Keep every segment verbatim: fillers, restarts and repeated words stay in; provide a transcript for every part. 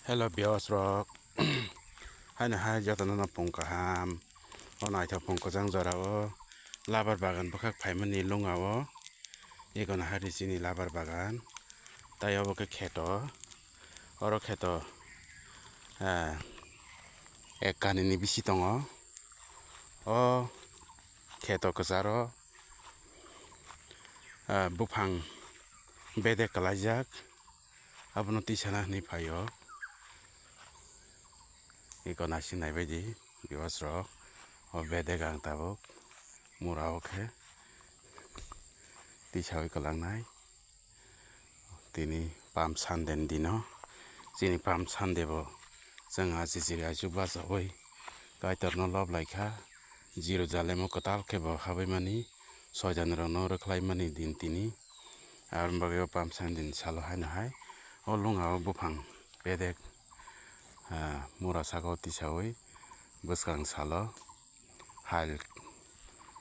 Hello viewers rok, haino hai jotono no pung kaham. O naithok pung kwchang jora o labar bagan bwkhak phaimani lunga o, ikono hai ri chini labar bagan. Tai obo khe kheto, oro kheto, eh, ek kanini bisi tongo. O kheto kwcharo, ah, buphang bedek kwlaijak, abono tisana hwnwi phaio. Iko naising naibaidi viewers rok, o bedek ang tabuk mura o khe tisawi kwlangnai. Tini Palm Sunday ni dino, chini Palm Sunday bo chwng achichiri aichuk bachaui Kaitorno lob lai kha. Jerusalem o kwtal khe bo habwi mani, soijanirokno rwkhlai mani din tini. Aboni bagwi o Palm Sunday ni salo haino hai o lunga o buphang bedek, ah, mura saka o tisaui bwskang salo hal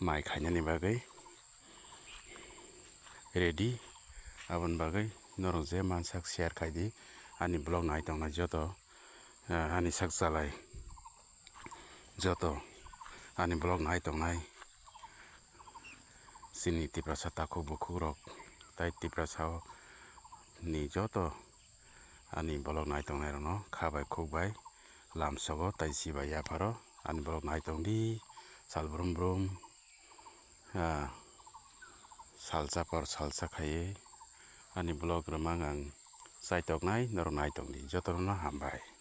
mai khainani bagwi ready. Aboni bagwi norok je mansak share khai di, ani vlog nai tongnai joto, ah, ani sak chalai joto, ani vlog nai tongnai chini Tiprasa takhuk bukhuk rok tai Tiprasa o ni joto ani vlog nai tongnai rokno kha bai khuk bai lamsogo tai si bai yapharo ani vlog nai tong di sal brum brum, ah, salsa por salsa khaiwi ani vlog rwmang ang chaitoknai norok nai tong di jotono hambai.